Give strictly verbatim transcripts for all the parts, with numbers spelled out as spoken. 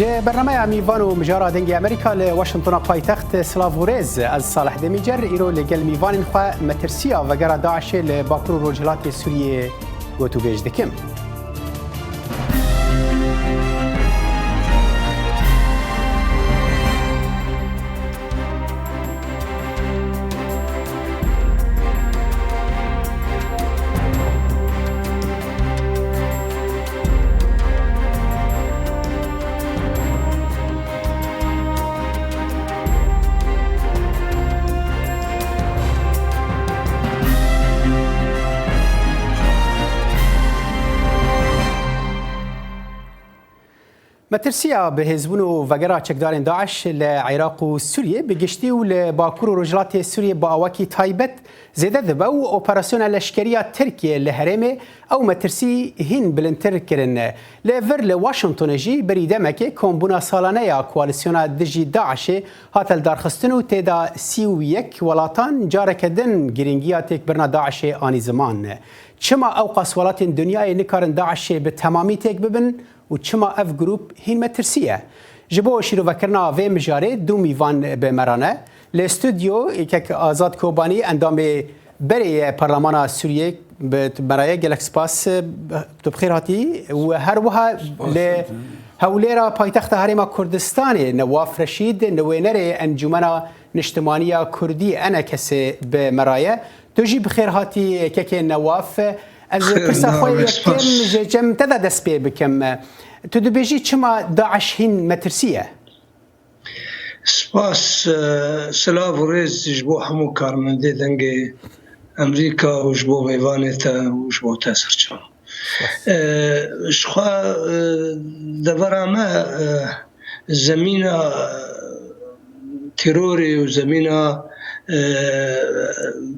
Ji bernameya Mîvan û Mijara Dengê Amerîka li Washingtona paytext, silav û rêz. Ez Salih Demîcer, îro li gel mîvanên xwe metirsiya vegera DAIŞê li Bakur û Rojhilatê Sûriyê gotûbêj dikim. Metirsiya bihêzbûn û vegera çekdarên DAIŞ li Iraq û Sûriyê bi giştî û li Bakur û Rojhilatê Sûriyê bi awakî taybet zêde dibe û operasyona leşkeriya Tirkiyê li herêmê ew metirsî hîn bilindtir kirine. Li vir li Washingtonê jî berî demekê kombûna salane ya koalîsyona dijî DAIŞê hate lidarxistin û tê de sî û yek welatan careke din girîngiya têkbirina DAIŞê anî ziman. Çima ew qas welatên dinyayê nikarin DAIŞê bi temamî têk bibin û çima ev grûp hîn metirsî ye? Ji bo şîrovekirina vê mijarê du mîvan bi me re ne. Li stûdyo yekek Azad Kobanî, endamê berê ye Parlemana Sûriyê, bi me re ye. Gelek spas, tu bi xêr hatî. Û her wiha li Hewlêra paytexta Herêma Kurdistanê Newaf Reşîd, nivênerê Encûmena Niştimanî ya Kurdî, ENKSê, bi me re ye. Tu jî bi xêr hatî kekê Newaf. Ez pirsa xwe yê yekem ji cem te de dest pê bikim. Tu dibêjî çima DAIŞ hîn metirsî ye? Spas, e, silav û rêz ji bo hemû karmendê Dengê Amerîka û ji bo mêvanê te û ji bo te serçavan. E, ji xwe, e, devera me, e, zemîna terorê û zemîna, e,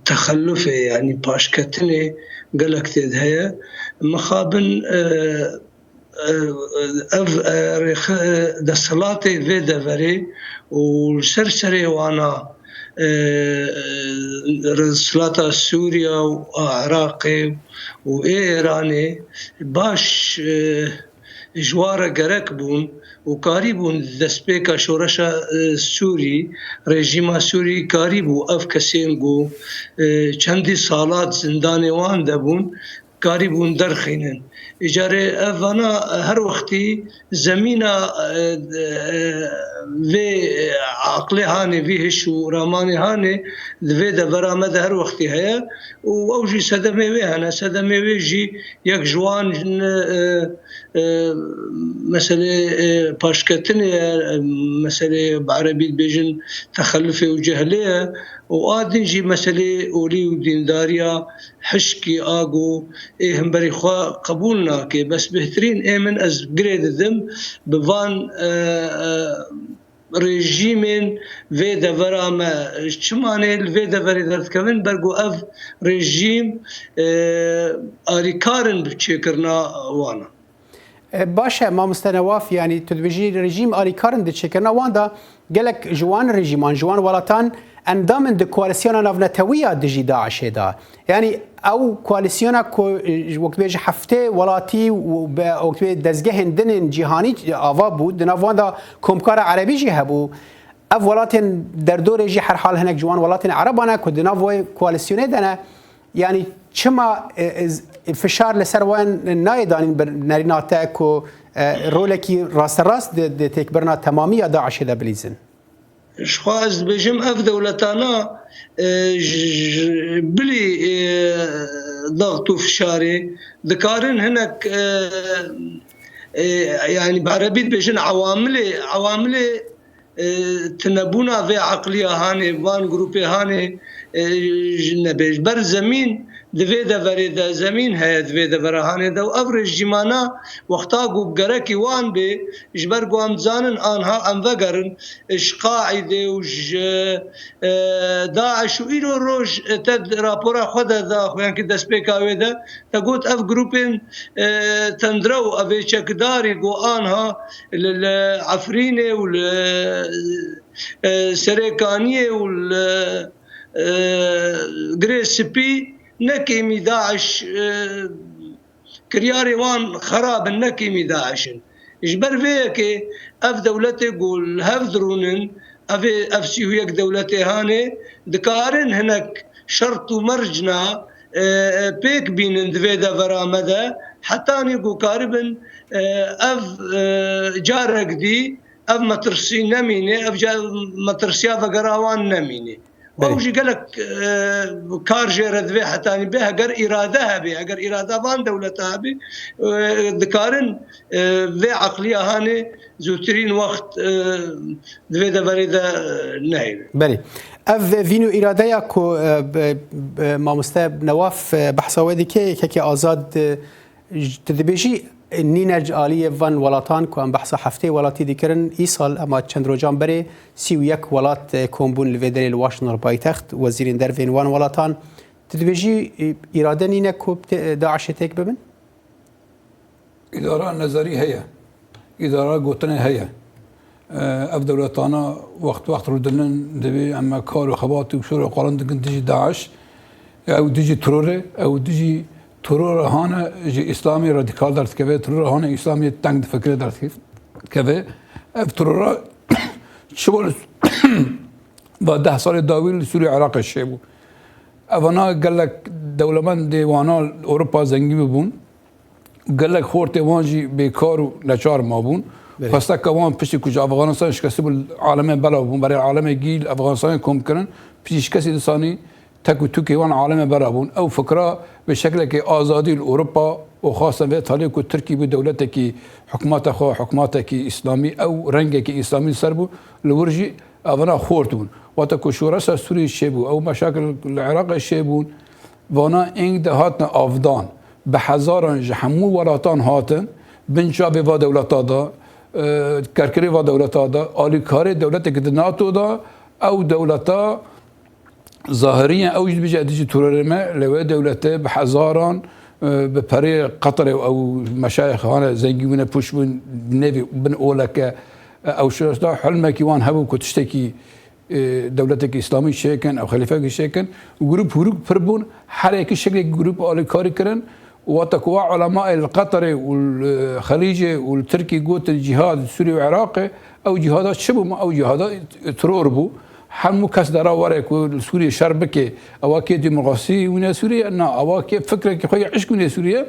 texelufê, yanî paşketinê gelek tê de heye. Mixabin, e, e, ev, e, rêxe-, e, desthilatê vê deverê û li ser serê wana, e, e, desthelata Sûriya û a Iraqê û ê Êranê baş, e, ji wa re gerek bûn û karîbûn destpêka şoreşa, e, Sûrî, rejîma Sûrî karîbû ev kesên ku, e, çendî salat zindanê wan de bûn, karîbûn derxînin. Îcarê ev vana her wextî zemîna, e, e, vê, e, aqlê hanê, vî hiş û ramanê hanê di vê devera me de her wextî heye û ew jî sedemê wê hene. Sedemê wê jî yek ji wan, e, e, meselê, e, paşketinê ye, e, meselê bi erebî dibêjin texelufê û cehlê ye û a din jî meselê olî û dîndariya hişkî a ku ê hemberî xwe qebûl nake. Bes bêhtirîn ê min ez girê didim bi van, e, e, rejîmên vê devera me. Çima ne li vê deverê derdikevin? Ber ku ev rejîm, e, alîkar in bi çêkirina wan. E, baş e, mamoste Newaf, yanî tu dibêjî rejîm alîkar in di çêkirina wan de, gelek ji wan rejîman, ji wan welatan endam in di koalîsyona navnetewî ya dijî DAIŞê de. Yanî ew koalîsyona ku, e, wek bêje heftê welatî û be-, wek bê dezgehên din ên cîhanî ava bû, di nav wan de Komkara Erebî jî hebû. Ev welatên derdorê jî herhal hinek ji wan welatên Ereban e ku di nav wê koalîsyonê de ne. Yanî çima, e, e, fişar li ser wan nayê danîn bi nerîna te ku, e, rolekî rasterast di, di têkbirina temamî ya DAIŞê de bilîzin? Ji xwe ez dibêjim, ev dewletana, e, ji, ji bilî, e, daxt û fişarê dikarin hinek, e, e, yanî bi erebî dibêjin ewamilê, ewamilê, e, tunebûna vê eqliya hanê, van grûpê hanê, e, ji nebê. Ji ber zemîn di vê deverê de, zemîn heye di vê devera hanê de û ev rejîmana wexta ku bi gerekî wan bê, ji ber ku em dizanin anha em vegerin, e, ji Qaîdê û ji, e, DAIŞ û îro roj, e, te di rapora xwe de da, xwe yankî destpêka wê de, te got ev grûpên, e, tendrew, ev ê çekdarî ku anha li, li Efrînê û li, e, Serêkaniyê û li, e, Girê Spî ne kêmî DAIŞ, e, kiryarê wan xerab in, ne kêmî DAIŞ in. Ji ber vê yekê ev dewletê ku li hev dirûnin, ev ê, ev sî û yek dewletê hanê, dikarin hinek şert û mercna, e, e, pêk bînin di vê devera me de, hetanî ku karibin, e, ev, e, carek dî ev metirsî nemîne, ev ca-, metirsiya vegera wan nemîne. Belê. Ew jî gelek, e, kar jê re divê hetanî bê, heger îrade hebê, heger îrada van dewleta hebê, e, dikarin, e, vê eqliya hanê zûtirîn wext, e, di vê deverê de, e, nehêlin. Belê. Ev vîn û îradeya ku, e, b-, b-, mamoste Newaf, e, behsa wê dike, yekekî Azad, e, J-, tu dibêjî, e, nîne ji aliyê van welatan ku em behsa heftê welatî dikirin, îsal ema çend rojan berê sî û yek welat, e, kom bûn li vê derê li Washington paytext, wezîrên dervên wan welatan. Tu dibêjî, e, îrade nîne ku tê-, DAIŞê têk bibin? Îdara nezerî heye. Îdara gotinê heye. Ev dewletana wext wext rûdinin, divê em me kar û xebat û şor û qalan dikin dijî DAIŞ. Ew dijî teror e, ew dijî terora hane ji Îslamê radîkal derdikeve, terora hane Îslamê teng difikire derdikeve. Ev terora çi bol va deh salê dawî li Sûrî Iraqê çêbû. Evana gelek dewlemendê wana Ewropa zengî bibûn. Gelek xortê wan jî bêkar û neçar mabûn. Belê. Xwesteke wan piştî ku ji Afxanistanê şikestî bû, alemê belav bûn. Berê alemê gî li Afxanistanê kom kirin. Piştî şikestî disanî tek û tûkê wan alemê belav bûn. Ew fikra bi şeklekê azadî li Ewropa û xasten vê talê ku Tirkî bû dewletekî hikûmeta xwe, hikûmetekî îslamî, ew rengekî îslamî li ser bû. Li wir jî evana xort bûn. Wata ku şoreşa Sûriyê çêbû, ew meşakil li Iraqê çêbûn. Vana êng de hatine avdan. Bi hezaran ji hemû welatan hatin, bin çavê va dewleta de, e, kerkirê va dewleta de, alîkarê dewletekî di NATO de, ew dewleta zahiriyen ew jî dibêje, "Ez dijî terorê me", lê wê dewlete bi hezaran, e, bi perê Qeterê û ew meşayix hane zengî bûne, pûç bûn, nêvî bin oleke, e, ew şoreş da, hilmekî wan hebû ku tiştekî e, dewletekî îslamî çêkin, ew xelîfekî çêkin. Grûp hûrûk pir bûn, her yekî şeklekî grûp alîkarî kirin. Wata ku wa ulema li Qeterê û li Xelîcê û li Tirkî gotin cîhad Sûrî û Iraqê, ew cîhada çi bû? Ma ew cîhada teror bû. Hemû kes dera were ku li Sûriyê şer bike, ewa kê demokrasî wîne Sûriyê? Na, ewa kê fikrekî xwe yê hişk wîne Sûriyê?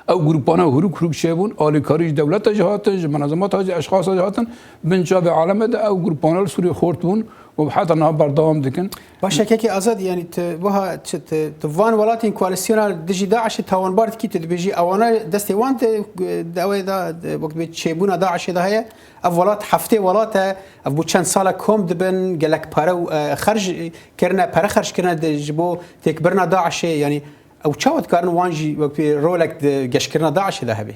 Ew grûpane huruk huruk çêbûn, alîkarî ji dewleta jî hatin, ji menezemata jî, eşxasa jî hatin, bin çavê aleme de ew grûpane li Sûriyê xort bûn û heta niha berdewam dikin. Baş e, kekê Azad, yanî tu wiha çi, tu, tu van welatên koalîsyona dijî DAIŞê tawanbar dikî, tu dibêjî ewana destê wan de, dawê de, de, wek dibê çêbûna DAIŞê de heye. Ev welat heftê welat e, ev bû çend sala kom dibin, gelek pere û, e, xerc kirine, pere xerc kirine de, ji bo têkbirina DAIŞê, yanî Ew çawa dikarin wan jî wek pê rolek di geşkirina DAIŞê de hebe?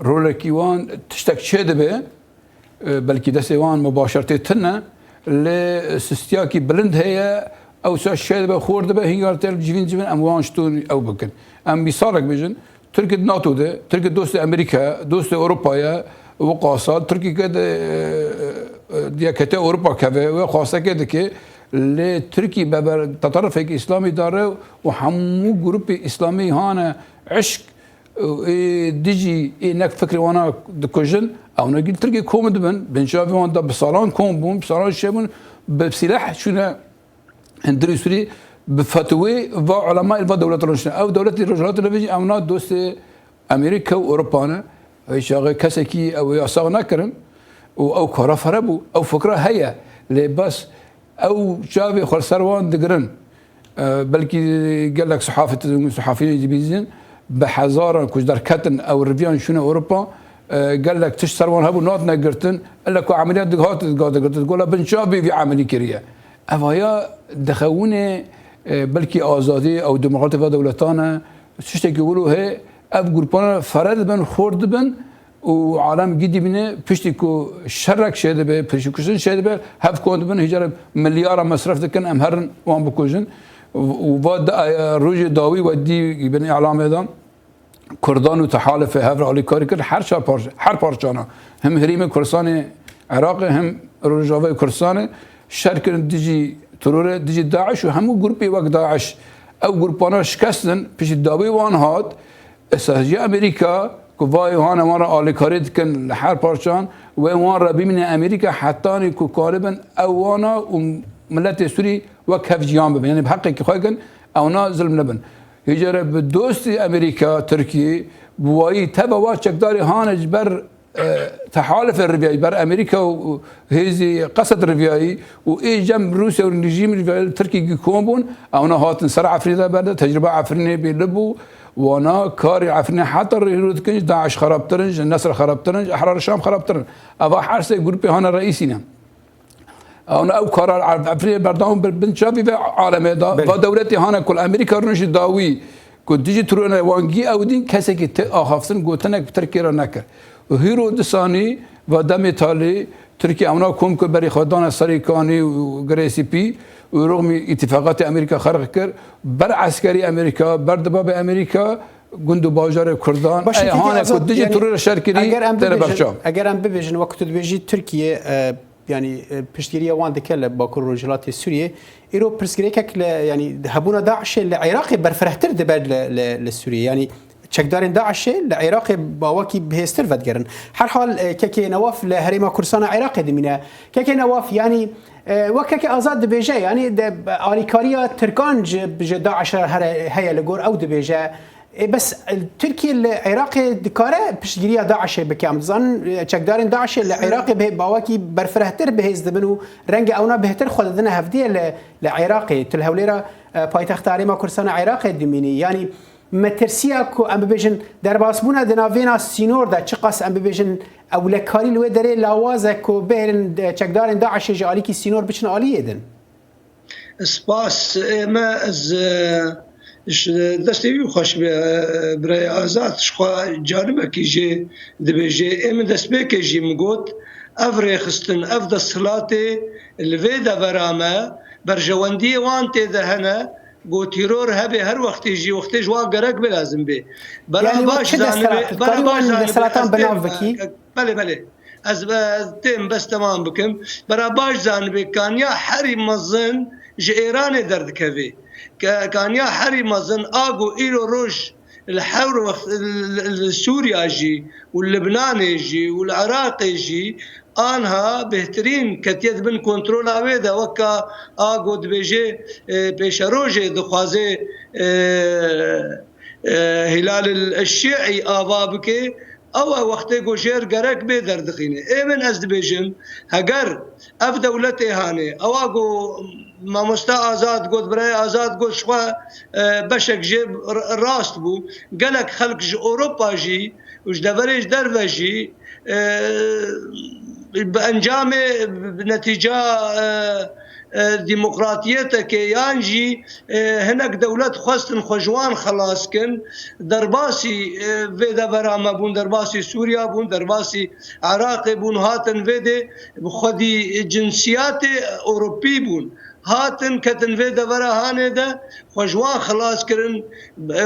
Rolekî wan tiştek çê dibe, e, belkî destê wan mubaşer tê tune, lê sistiyakî bilind heye, ew ça çê dibe, xor dibe, hîngar tê civîn civîn em wan ji to ew bikin. Em mîsalek bijin, Tirkî di NATO de, Tirkî dostê Amerîka ye, dostê Ewropa ye, wiqasa Tirkî ke de, e, e, diye kete Ewropa keve, wê xwastekê dike, lê Tirkî beber tetarifekî îslamî dare û hemû grûpê îslamî hane eşk, ê dijî ê nek fikrê wana dikujin, ew negî Tirkî kom dibin, bin çavê wan de bi salan kom bûn, bi salan çêbûn, bi sîleh çûne hundirî Sûrî, bi fetwê va ulemayê va dewleta rojhilata. Ev dewletê rojhilata levê jî ew na dostê Amerîka û Ewropa ne. Ew çaxê kesekî ew yasax nekirin û ew kara fere bû. Ew fikra heye. Lê bes ew çavê xwe li ser wan digirin. E, belkî gelek sihafî, sihafîyên dibîzin, bi hezaran ku ji derketin ew riviyan çûne Ewropa, e, gelek tişt ser wan hebû, nat negirtin. Ella ku emeliyat dihat digat girtin. Gola bin çavê vî emelî kiriye. Ev aya dixewine, e, belkî azadî ew demokratî ve dewletan e. Tiştekî wilo heye, ev grûpana fere dibin, xort dibin û alem gî dibîne, piştî ku şerek çêdibe, piştî kuştin çêdibe, hev kom dibin, hîcar milyara mesref dikin, em herin wan bikujin. Û va da-, rojê dawî we dî bin îlamê de Kurdan û tehalifê hev re alîkarî kir, her çar parça, her parçana, him herêmê Kurdistanê Iraqê, him Rojavayê Kurdistanê şer kirin dijî terorê, dijî DAIŞ û hemû grûpê wek DAIŞ. Ew grûpana şikestin, piştî dawî wan hat, stratejiya Amerîka ku vay hane wan re alîkarî dikin li her parçan, wê wan re bimîne Amerîka hetanî ku karibin ew wana û miletê Sûrî wek hev ciyan bibin. Yanî bi heqekî xwe kin, ewna zilm nebin. Hêjere bi dostî Amerîka, Tirkî, bi wayî teva wa çekdarî hane ji ber, e, tehalifê riviyayî, ber Amerîka û hêzî Qesed riviyayî û ê cem Rûsya û rejîm riviyayî li Tirkî gikom bûn, ewna hatin ser Efrînê de berde, tecrûba Efrînê bê li bû, wana karê Efrînê heta rihîro dikin, ji DAIŞ xerabtir in, ji Nesr xerabtir in, ji Ehrar Şam xerabtir in. Eva her sê grûpê hane reîsî ne. Ewna ew kara Efrînê berdewam bir bin çavî ve alemê da, Belê. Va dewletê hane ku li Amerîka rûnişî dawî, ku dijî tirûne wangî ew dîn kesekî tê axaftin gotinek bi Tirkiyê re nekir. Û hîro disanî va demê talî Tirkiye ewna kom ku berî xwe dane serê kanî û girê spî û rûxmî îtîfaqatê Amerîka xerq kir, ber eskerî Amerîka, ber dibabê Amerîka, gund û bajarê Kurdan, Baş, ey hane ku dijî yanî, tirûre şer kirî, eger em têne bibêjin, berçav. Eger em bibêjin, wek tu dibêjî Tirkiye, e, yanî, e, piştgiriya wan dike li Bakur Rojhilatê Sûriyê. Îro pirsgirêkek li, yanî, hebûna DAIŞê li Iraqê berfirehtir dibe li, li, li Sûriyê. Yanî, çekdarên DAIŞê li Iraqê bawekî bihêztir vedigerin. Herhal, e, kekê Newaf li Herêma Kurdistana Iraqê dimîne. Kekê Newaf, yanî, e, wek kekê Azad dibêje, yanî, de, alîkariya Tirkan ji, ji DAIŞ re here, heye li gor ew dibêje. Ê, bes, e, Tirkiye li Iraqê dikare piştgiriya DAIŞê bike? Em dizanin, e, çekdarên DAIŞê li Iraqê bi bawekî berfirehtir bi hêz dibin û rengê ewna bêhtir xwe didine hevdiyê li, li Iraqê. Tu li Hewlêra, e, paytexta Herêma Kurdistana Iraqê dimînî. Yanî metirsiya ku em bibêjin derbasbûna di navêna sînor de çiqas em bibêjin ewlekarî li wê derê lawaz e ku bihêlin, e, çekdarên DAIŞê ji alîkî sînor biçin aliyê din? Spas, ê me, ez, e, ji destê wî xweş be, e, birayê Azad, ji xwe canibekî jê dibêje. Ê min destpêkê jî min got, ev rêxistin, ev desthilatê li vê devera me, berjewendiyê wan tê de hene, ku tîror hebe her wextê jî, wextê ji wan gerek be lazim be. Bera Yanî wek baş çi zanibe, desthilat? Bera Dikarî baş wan zanibe, desthilatan ez bi nav têm, bikî? e, Belê, belê. Ez, ez têm bes temam bikim. Bera baş zanibê, kaniya herî mezin ji Êranê derdikeve. Ke-, kaniya herî mezin a ku îro roj li hewr wext li, li Sûriya jî û li Libnanê jî û li Iraqê jî anha bêhtirîn ketiye di bin kontrola wê de, weka a ku dibêje, e, pêşerojê dixwaze, e, e, Hîlal el Şîî ava bike, ew e wextê ku jêr gerek bê derdixîne. Ê min ez dibêjim, heger ev dewletê hanê, ewa ku mamoste Azad got, birayê Azad got, ji xwe, e, beşek jê r-, rast bû. Gelek xelk ji Ewropa jî û ji deverê ji derve jî, e, bi encamê, bi netîca, e, e, demokratiyeteke yan jî, e, hinek dewlet xwestin xwe ji wan xelas kin, derbasî, e, vê devera me bûn, derbasî Sûriya bûn, derbasî Iraqê bûn, hatin vê dê bi xwedî cinsiyatê Ewropî bûn. Hatin ketin vê devera hanê de xwe ji wan xilas kirin, e,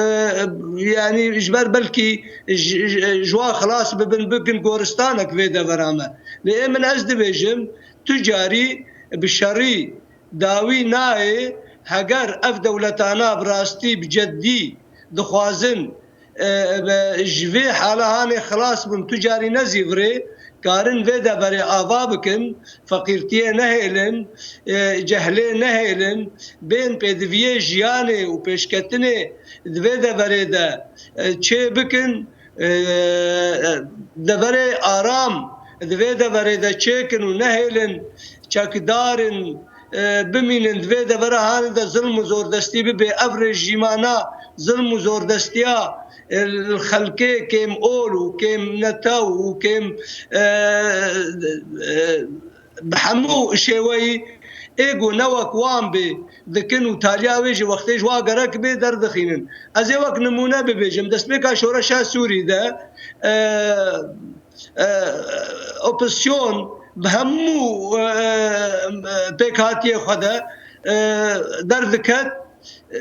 yanî ji ber belkî ji, ji, ji wan xilas bibin, bikin goristanek vê devera me. Lê ê min ez dibêjim, tu carî bi şerî dawî nayê, heger ev dewletana bi rastî, bi ceddî dixwazin, e, be, ji vê hala hanê xilas bin, tu carî ne zîvirê, karin vê deverê ava bikin, feqîrtiyê nehêlin, e, cehlê nehêlin, bên pêdiviyê jiyanê û pêşketinê di vê deverê de, e, çê bikin, e, deverê aram di vê deverê de çêkin û nehêlin çekdarin, e, bimînin di vê devera hanê de zilm û zordestî bibe. Ev rejîmana zilm û zordestiya, e, li xelkê kêm ol û kêm netew û kêm, e, e, bi hemû şêweyî ê ku ne wek wan bê dikin û taliya wê jî wextê ji wa gerek bê derdixînin. Ez ê wek nimûne bibêjim, destpêka şoreşa Sûrî de, e, e, opozisyon bi hemû, e, e, pêkhatiyê xwe de, e, derdiket, e,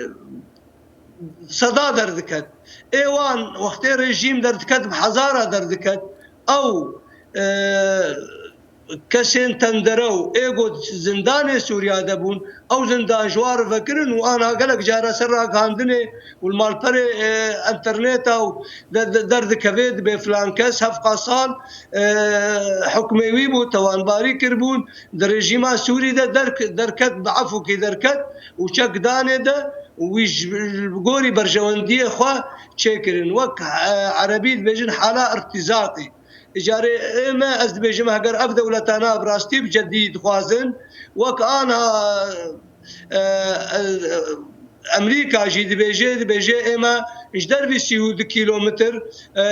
seda derdiket. Ê wan wextê rejîm derdiket, bi hezara derdiket. Ew, e, kesên tendere û ê ku zindanê Sûriya de bûn, ew zindan ji wan re vekirin û ana gelek cara ser ragihandinê û li malperê, e, interneta û de, de, derdikevê, dibê filan kes hevqa sal, e, hukmê wî bû, tewanbarî kiribûn, di rejîma Sûrî de derk-, derket, bi efûkî derket û çek danê de û wî ji, ji gorî berjewendiyê xwe çêkirin. Wek, e, erebî dibêjin hala irtîzatê. Îcarê ême, ez dibêjim, heger ev dewletana bi rastî bi ceddî dixwazin, wek ana, e, e, Emerîka jî dibêje, dibêje ême ji dervî sî û du kîlometr, e,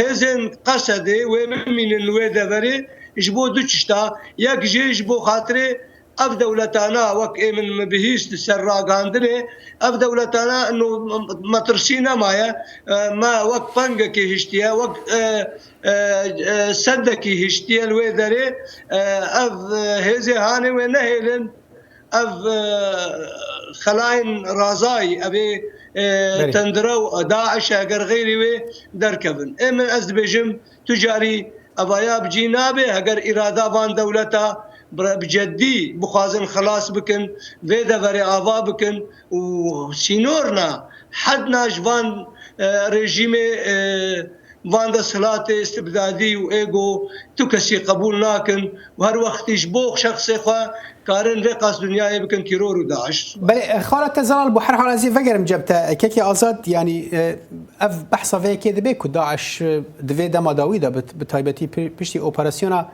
hêzên Qesedê wê bimînin li wê deverê ji bo du tişta. Yek jê ji bo xatirê ev dewletana wek ê min min bihîst ser ragihandinê, ev dewletana no metirsî nemaye, e, me wek pengekî hiştiye, wek, e, e, e, sendekî hiştiye li wê derê, e, ev, e, hêzê hanê wê nehêlin, ev, e, xelayên razayî, ev ê, e, Belê. tendire û DAIŞ e, eger xeyrî wê derkevin. Ê min ez dibêjim, tu carî evaya bi cî nabe, heger îrada van dewleta bi, bi ceddî bixwazin xelas bikin, vê deverê ava bikin û sînorna, hedna ji van, e, rejîmê, e, van desthilatê istibdadî û êgo tu kesî qebûl nakin û her wextî ji bo şexsê xwe karin vê qas dinyayê bikin tîror û DAIŞ. Belê, xala te Zelal bû, her hal ez ê vegerim cem te. Kekê Azad, yanî, e, ev behsa vê yekê dibe ku DAIŞ, e, di vê dema dawî de bi, bi taybetî pi-, piştî operasyona,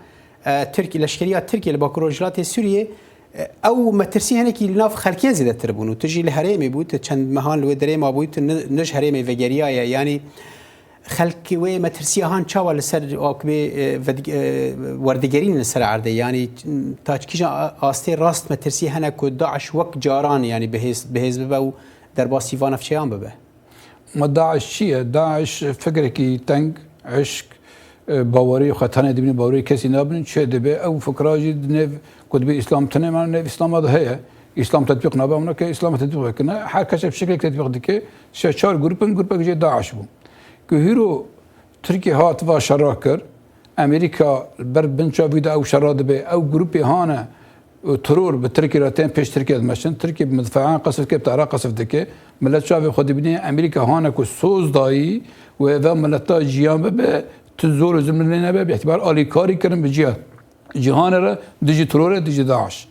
e, Tirk-, leşkeriya Tirkiye li Bakur Rojhilatê Sûriyê, e, ew metirsî hinekî li nav xelkê zêdetir bûn û tu jî li herêmê bû, tu çend mehan li wê derê mabûyî, tu ne, ne ji herêmê vegeriyaye. Yanî, xelk wê metirsiya han çawa li ser akibê, e, vedig-, e, werdigerîn li ser erdê? Yanî ta çi kîjan a-, astê rast metirsî hene ku DAIŞ wek caran, yanî bihêz, bihêz bibe û derbasî van navçeyan bibe? Ma DAIŞ çi ye? DAIŞ fikrekî teng, eşk, e, bawerî, xwe tenê dibîne, bawerî kesî nabînin. Çi dibe? Ew fikra jî di nêv ku dibe Îslam tune, ma nêv Îslama de heye. Îslam tetbîq nabe, amna ke Îslam tetbîq vekirine. Her kes bi şeklek tetbîq dike. Şe çar grup in, grupek jê DAIŞ bû. Ku hîro Tirkiye hat va şera kir, Amerîka ber bin çavî de ew şera dibe, ew grûpê hane û teror bi Tirkiye re tên pêş Tirkiye dimeşin, Tirkiye bi midfean qesf dike, bi tara qesf dike, millet çavê xwe dibîne, Amerîka hane ku soz dayî û eve mileta ciyan bibe, tu zor û zimlê nebe, bi îtîbar alîkarî kirin bi ciya. Cîhanê re dijî terorê, dijî DAIŞ.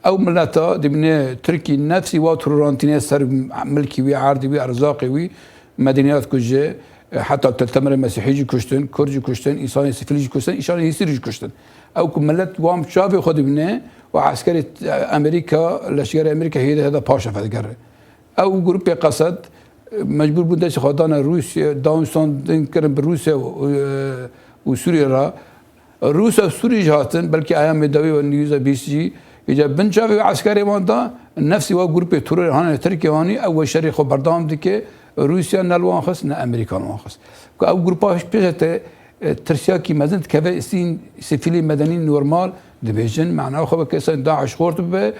Ew mileta dibîne Tirkî nefsî wa terorantîne ser milkî wî, erdî wî, erzaqê wî, medeniyat kuje, e, heta tetemirê mesîhî jî kuştin, kurd jî kuştin, însanê sivîl jî kuştin, însanê hîsî jî kuştin. Ew ku millet wan bi çavê xwe dibîne û eskerê, e, Amerîka, leşkerê Amerîka hêde hêde paşa vedigere. Ew grûpê Qesed, e, mecbûr bûn destê xwe dane Rûsya, dawinson din kirin bi Rûsya û, e, û Sûriyê re. Rûsya Sûriyê jî hatin, belkî aya mêdawî ve nîza bîst jî, îca bin çavê wê eskerê wan da, nefsî wa grûpê terorê hane Tirkiye hanî, ew we şerê xwe berdewam dike, Rûsya ne li wan xist, ne Amerîka li wan xist. Ku ew grûpa pêş te, e, tirsiyakî mezin dikeve, îstîn sivîlî medenî normal dibêjin, mena xwe bi kesên DAIŞ xort bibe,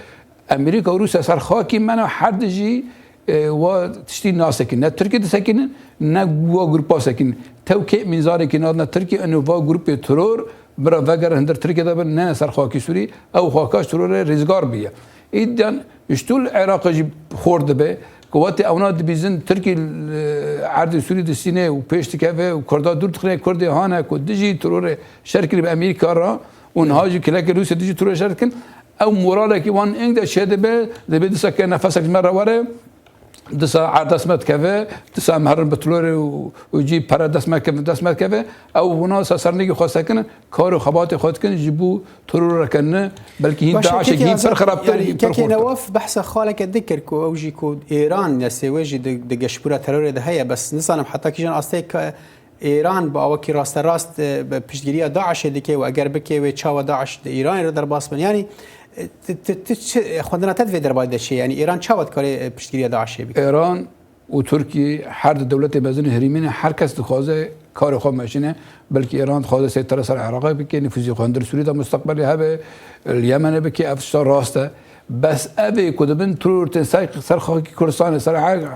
Amerîka û Rûsya ser xakî me ne, her di jî, e, wa tiştî nasekin. Ne Tirkî disekinin, ne wa grupa sekinin. Tew kê mînzarekî nadine Tirkî, eno va grupê teror, bira vegerin hindir Tirkî de bin, nene ser xakî Sûrî, ew xaka ji terorê rêzgar biye. Îdyan ji tu li Iraqê jî xort dibe, ku wetê ewna dibîzin Tirkî, e, erdê Sûrî distîne û pêş dikeve û Kurda dûr dixine, Kurdê hane ku dijî terorê şer kirî bi Amerîka re û niha jî kilekê Rûsya dijî terorê şer dikin. Ew moralekî wan êng de çêdibe, dibê disa ke nefesek ji me re were, disa erd dest me dikeve, disa em herin bi tulorê û, û cî pere dest me keve, dest me dikeve. Ew hûna ser sernekî xwe sekinin, kar û xebatê xwe dikin, ji bo teror re kin ne, belkî hîn Baş e, DAIŞ kekê hîn Azad, pir xirabtir, yanî hîn pir kekê xortir. Newaf behsa xaleke dikir ku ew jî ku Êran destê wê jî di, di geşbûra terorê de heye, bes nizanim heta kîjan astê ke Êran bi awakî rasterast, e, bi piştgiriya DAIŞê dike û eger bike wê çawa DAIŞ di Îranê re derbas bin? Yanî, e, ti, ti, ti çi, xwendina te di vê derbarê de çi ye? Yanî Îran çawa dikare, e, piştgiriya DAIŞê bike? Îran û Tirkî her di dewletê mezin herêmî ne, her kes dixwaze karê xwe meşîne, belkî Îran dixwaze seytara ser Iraqê bike, nifûzê xwe hindir Sûrî de mustaqbelê hebe, li Yemenê bike, ev tişta rast e. Bes ev ê ku dibin teror tên ser, ser xakî Kurdistanê, ser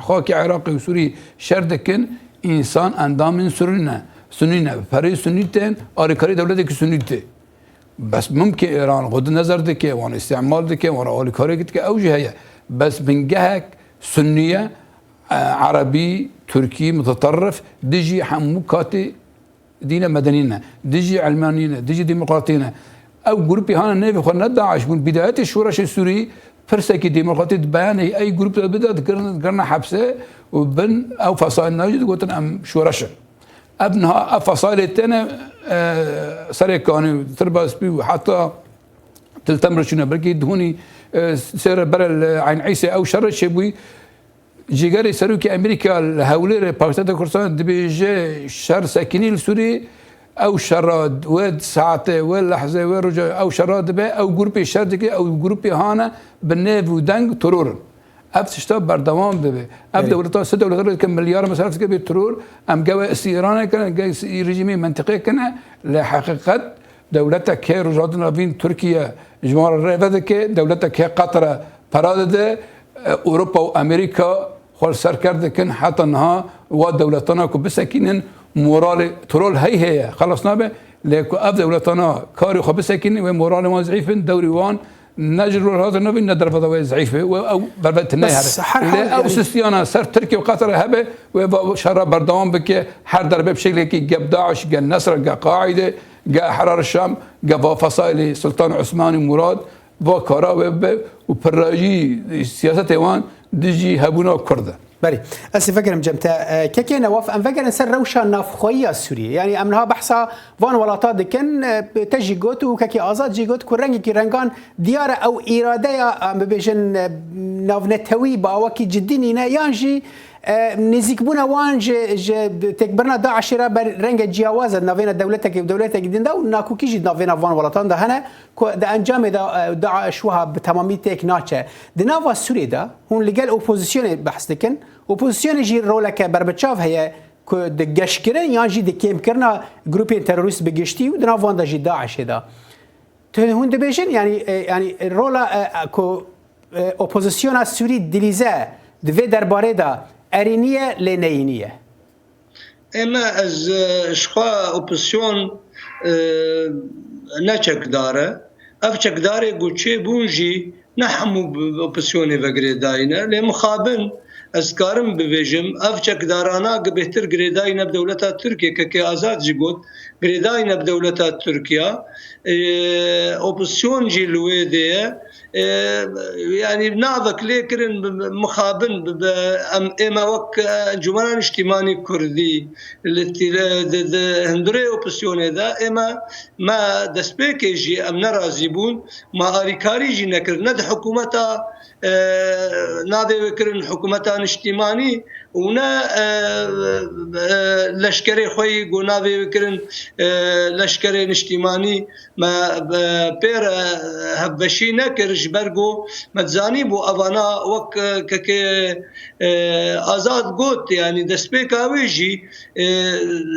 xakî Iraqê û Sûrî şer dikin, Însan endamên Sunî ne. Sunî ne. Perê Sunî tên, alîkarî dewletekî Sunî tê. Bes mimkî Îran xwe di nezer dike, wan îstîmal dike, wan alîkariyek dike, ew jî heye. Bes bingehek sunniye, e, erebî, tirkî, muteterrif, dijî hemû katî dîne medenî ne, dijî elmanî ne, dijî demokratî ne. Ew grûpî hane nêvê xwe ne DAIŞ bûn. Bidayetê şoreşê Sûrî pirsekî demokratî di beyanê ey grûp de bide, dikirine, dikirine hepse û bin ew fesaîlna jî digotin em şoreş in. Ev niha, ev fesaîlê têne, e, Serê Kanî, Tirba Spî û heta Til Temir çûne. Belkî dihûnî, e, sêre bere li Eyn Îsê ew şerê çêbûyî. Cîgerê Serokê Amerîka li Hewlêrê, paytexta Kurdistanê, dibêje şer sekinî li Sûriyê. Ew şera wê saetê, wê lehzê, wê roja ew şera dibe, ew grûpê şer dike, ew grûpê hane bi nêv û deng teror in. Ev tişta berdewam dibe. Ev Belê. Dewleta, sê dewleta dike milyar mesref dike bê teror. Em geve îstî Îranê kine, geve îstî rejîmê mentiqê kine. Lê heqîqet dewletek hê Rojhilatê Navîn, Tirkiye ji wan re rê vedike, dewletek hê Qetere pera dide, e, Ewropa û Amerîka xwe li ser ker dikin, heta niha wa dewletana ku bisekînin, moralê, teror hey heye, xelas nabe, lê ku ev dewletana karê xwe bisekînin, wê moralê wan zîf bin, dewrî wan ne ji Rojhilatê Navîn ne derveza wê zîf e, wê ew berve tine Bes here. Her hal Lê ew yani sistiyana ser Tirkiye û Qetere hebe, wê va şera berdewam bike, her derbe bi şeklekî ge bi DAIŞ, ge Nesra, ge Qaîde, ge Ehrar Şam, ge va fesaîlê Sultan Osmanî Murad, va kara wê bibe û pirrajî siyasetê wan dijî hebûna Kurd e. Belê. Ez ê vegerim cem te, e, kekê Newaf, em vegerin ser rewşa navxweyiya Sûriyê. Yanî em niha behsa van welata dikin, e, te jî got û kekê Azad jî got ku rengekî rengan diyar e ew îradeya, em bibêjin, e, navnetewî bi awakî cidî nîne, yan jî, e, nêzîkbûna wan ji, ji têkbirina DAIŞê re ber renge ciyawaz e di navêna dewletekê û dewletekî din de û nakokî jî di navêna van welatan de hene. Ku di encamê de, e, DAIŞ wiha bi temamî têk naçe. Di nava Sûriyê de hûn li gel opozisyonê behs dikin. Opozisyonê jî roleke berbiçav heye ku di geşkirin yan jî di kêmkirina grûpên terorîst bi giştî û di nav wan de jî DAIŞê de. Tu, hûn dibêjin, yanî, e, yanî rola, e, e, ku, e, opozisyona Sûrî dilîze di vê derbarê de erênî ye, lê neyînî ye? Eme ez, e, ji xwe opozisyon, e, ne çekdar e. Ev çekdarê ku çêbûn jî ne hemû bi, bi opozisyonê ve girêdayî ne. Lê mixabin ez dikarim bibêjim, ev çekdarana gi bêhtir girêdayî ne bi dewleta Tirkiye, kekê Azad jî got, girêdayî ne bi dewleta Tirkiye. E, opozisyon jî li wê dê ye. E, yanî navek lê kirin bi, bi, mixabin bi, bi, em, ême wek, e, Encûmena Niştîmanî Kurdî li tîle, di, di hundirê opozisyonê de ême me destpêkê jî em nerazî bûn, me alîkarî jî nekir, ne di hikûmeta, e, navê wê kirin hikûmeta niştîmanî, û ne, e, e, leşkerê xwe yî ku navê wê kirin, e, leşkerê niştîmanî, me, e, pê re hevbeşî nekir, ji ber ku me dizanîbû evana wek, e, kekê, e, Azad got, yanî destpêka wê jî, e,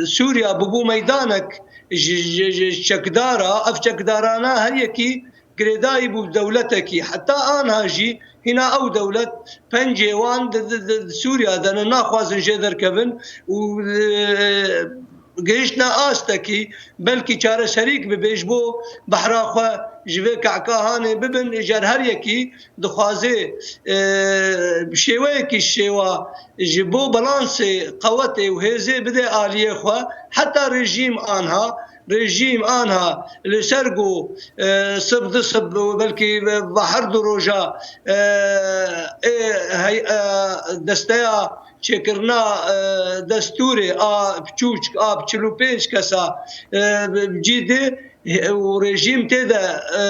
Sûriya bûbû meydanek ji, ji, ji çekdara, ev çekdarana her yekî girêdayî bû dewletekî. Heta anha jî hîna ew dewlet pencê wan di, di, di, di Sûriya de ne, naxwazin jê derkevin û, e, gihiştine astekî belkî çareserîk bibe ji bo behra xwe ji vê kehka hanê bibin. Îcar her yekî dixwaze, e, bi şêweyekî şêwa ji bo balansê qewetê û hêzê bide aliyê xwe. Heta rejîm anha Rejîm anha li ser ku, e, sib di sib û belkî ve her du roja, e, ê hey, e, desteya çêkirina, e, destûrê a biçûçk, a bi çil û pênc kesa, e, bi cî dê, e, û rejîm tê de, e,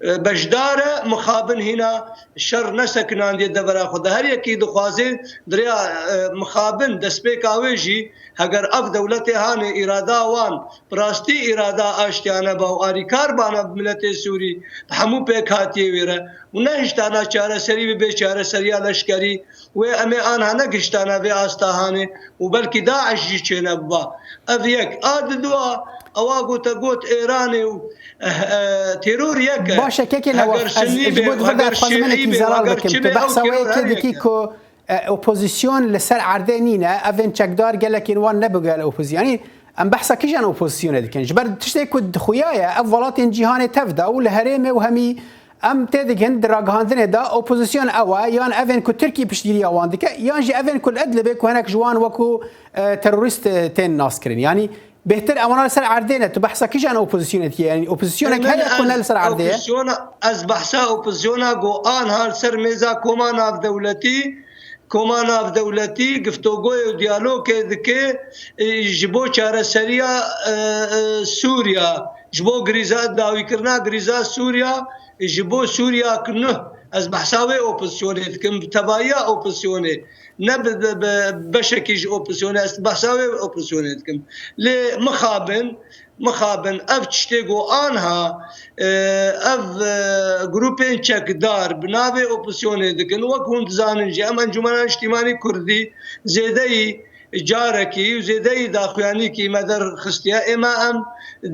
e, beşdar e, mixabin hîna şer nesekinandiye devera xwe de. Her yekî dixwaze di rêya, e, mixabin destpêka wê jî, heger ev dewletê hanê îrada wan bi rastî îrada aştiya neba û alîkar bana bi miletê Sûrî, bi hemû pêkhatiyê wê re û nehiştana çareserî bibe çareseriya leşkerî, wê em ê anha negihiştana vê asta hanê û belkî DAIŞ jî çênebiba. Ev yek. A di dua, ewa ku te got Êranê û, eh, eh, teror yek e. Baş e, kekê Heger Newaf, ez, sunî ez ji be, bo di vir de heger ez xwazim şiî hinekî be, zelal heger bikim. Çi Tu be, behsa ew wê teror yekê her dikî yek e. Ku, e, opozisyon li ser erdê nîne, evên çekdar gelekên wan ne bi gel opozisyon. Yanî Em behsa kîjan opozisyonê dikin? Ji ber tiştê ku xuya ye, ev welatên cîhanê tev de û li herêmê û hemî em tê digin di ragihandinê de opozisyon ew e, yan evên ku Tirkî piştgiriya wan dike, yan jî evên ku li Idlibê ku hinek ji wan wekû, e, terorîst, e, tên naskirin. Yanî bêhtir ewana li ser erdê ne. Tu behsa kîjan opozisyonê dikî? Yanî opozisyonek heye ku ne li ser erdê ye? Opozisyona, ez behsa opozisyona ku anha li ser mêza koma navdewletî Koma navdewletî giftogoyê û diyalogê dike, e, ji bo çareseriya, e, e, Sûriya, ji bo grîza, dawîkirina grîza Sûriya, e, ji bo Sûriya ki nuh. Ez behsa wê opozisyonê dikim, bi tevahiya opozisyonê, ne bi, bi, bi beşekî ji opozisyonê, ez behsa wê opozisyonê dikim. Lê mixabin, Mixabin ev tiştê ku anha, e, ev, e, grûpên çekdar bi navê opozisyonê dikin, wek hûn dizanin jî em Encûmena Niştîmanî Kurdî zêdeyî carekî û zêdeyî daxuyanîkî me derxistiye. Ême em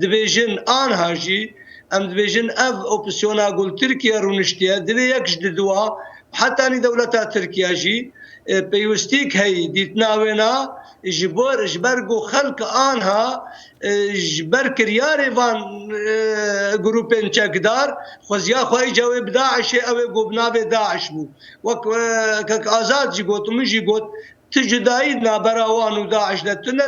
dibêjin anha jî, em dibêjin ev opozisyona ku li Tirkiye rûniştiye, divê yek ji diduwa, hetanî dewleta Tirkiye jî, e, peywistîk heyî, dîtina wêna ji bo, ji ber ku xelk anha, e, ji ber kiryarê van, e, grûpên çekdar xweziya xwe îca wê bi DAIŞê, ew ê ku bi navê DAIŞ bû. Wek, e, kek Azad jî got û min jî got, tu cudayî di navbera wan û DAIŞ de tune,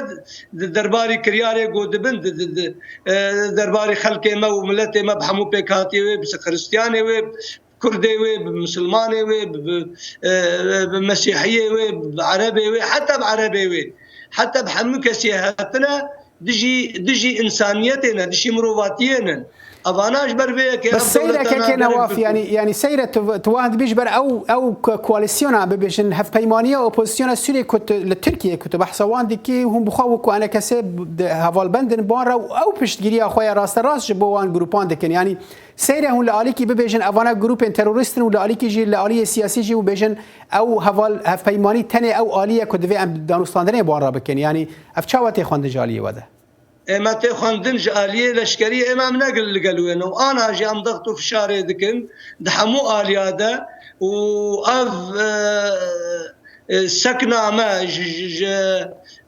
di derbarî kiryarê ku dibin, di, di, di, e, derbarî xelkê me û miletê me bi hemû pêkhatiyê wê, bi Xiristiyanê wê, Kurdê wê, bi Misilmanê wê, bi, bi, e, bi Mesîhiyê wê, bi Erebê wê, heta bi Erebê wê, heta bi hemû kesê hatine dijî, dijî însaniyetê ne, dijî mirovatiyê ne. Evana ji ber vê yekê ev Bes seyre dewleta kekê nadirek Newaf, bikû. yanî, yanî seyre tu, tu wan dibî ji ber ew, ew ko-, koalisyona bibêjin, hevpeymaniya opozisyona Sûriyê ku tu li Tirkiyê ku tu behsa wan dikî, hûn bi xwe wekû enekesê hevalbend in bi wan re û ew piştgiriya xwe ya rasterast ji bo wan grûpan dikin. Yanî Seyre hûn li alîkî bibêjin, evana grûpên terorîst in û li alîkî jî, li aliyê siyasî jî û bêjin, ew heval, hevpeymanî tenê ew alî ye ku divê em danûstandinê bi wan re bikin. Yanî ev çawa tê xwendin ji aliyê we de? Ême tê xwendin ji aliyê leşkerî, ême em ne li gel wê ne û ana jî em dext û fişarê dikin di hemû aliya de û ev, e, e, sekna me ji, ji, ji,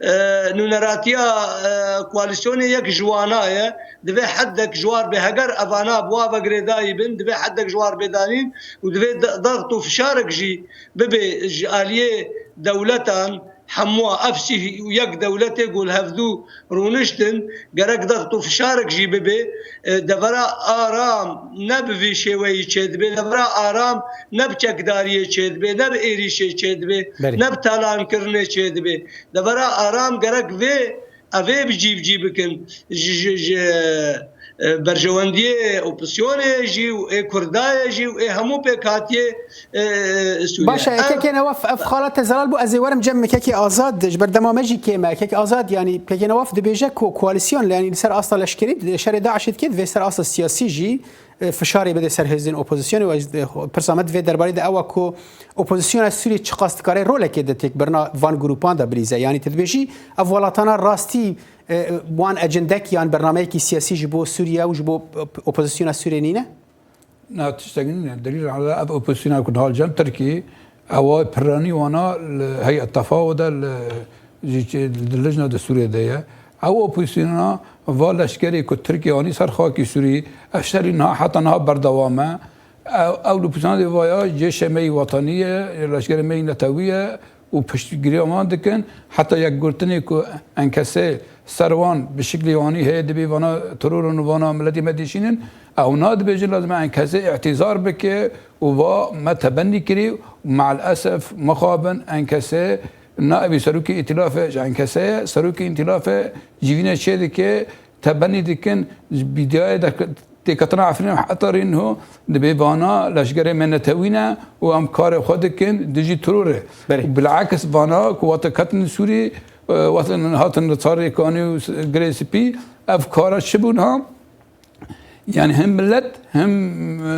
e, nûneratiya, e, koalîsyonê yek ji wana ye. Divê heddek ji war bê, heger evana bi wa ve girêdayî bin, divê heddek ji war bê danîn û divê de-, dext û fişarek jî bibe ji aliyê dewletan hemûa. Ev sî û yek dewletê ku li hevdû rûniştin, gerek dext û fişarek jî bibe. E, devera aram ne bi vî şêweyî çêdibe, devera aram ne bi çekdariyê çêdibe, ne bi êrîşê çêdibe, Belê. ne bi talankirinê çêdibe. Devera aram gerek vê, ev ê bi cî bi cî bikin. Ji, ji, ji, e, berjewendiyê opozisyonê jî û ê Kurdayê jî û ê hemû pêkhatiyê, e, e, Sûriye. Baş e, Ev kekê Newaf, ev xala te zelal bû, ez ê werim cem kekê Azad, ji ber dema me jî kêm e. Kekê Azad, yanî kekê Newaf dibêje ku koalîsyon, yanî li ser asta leşkerî, şerê DAIŞê dikê, divê ser asta siyasî jî, e, fişarê bide ser hêzên opozisyonê û ez, e, pirsa me divê derbarê de ew e ku opozisyona Sûriyê çiqas dikare rolekê di têkbirina van grûpan de bilîze. Yanî tu dibêjî ev welatana rastî, e, wan ecindek yan bernameyekî siyasî ji bo Sûriye û ji bo opozisyona Sûriyê nîne? Na, tiştek nîne. Delîl ala ev opozisyona ku niha li cem Tirkî, ewa piranî wana li heyet tefawo de li, jî çi, di lijna di Sûriyê de ye. Ew opozisyona va leşkerê ku Tirkî anî ser xakî Sûrî, ev şerî niha heta niha berdewam e. Ew, ew li pûsana dê vaya cêşê me yî wetanî ye, leşkerê me yî netewî ye û piştgiriya wan dikin. Heta yekgurtinê ku enkesê ser wan bi şiklî wanî heye dibê vana teror û vana miletê me dişînin, ew na dibêjin lazim e enkesê îtîzar bike û va me tebennî kirî û me'l esef mixabin enkesê na evî serokê îtîlafê ji enkesê ye, serokê îtîlafê civînê çê dike, tebennî dikin, ji bîdiyayê de têketina Efrînê heta rê niho dibê vana leşgerê me netewî ne û em karê xwe dikin dijî terorê. Belê. Û bil'eks vana ku wate ketin Sûrî, e, wate hatin li Çarê Kanî û s-, Girê Spî ev kara çi bû niha? Yani hem millet hem, e,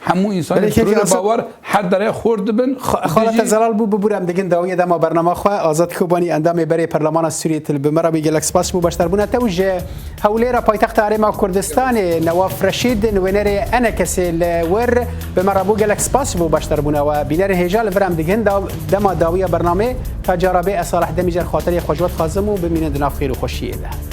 hemû însanê Belê, kekê terorê Azad bawer her derê xor dibin. Xa-, xala Dijî te zelal bû, bibûre em digin dawiya dema bernama xwe. Azad Kobanî, endamê berê Perlemana Sûriyê, tu li bi me re bî, gelek spas ji bo beşdarbûna te û ji Hewlêra paytexta Herêma Kurdistanê Newaf Reşîd, nivînerê ENKSê li wir, bi me re bû. Gelek spas ji bo beşdarbûna we. Bînerên hêja, li vir em digihin da-, dema dawiya bernameyê. Ta cara bê, ez Salih Demîcer xatirê xwe ji we dixwazim û bimînin di nav xêr û xweşiyê de.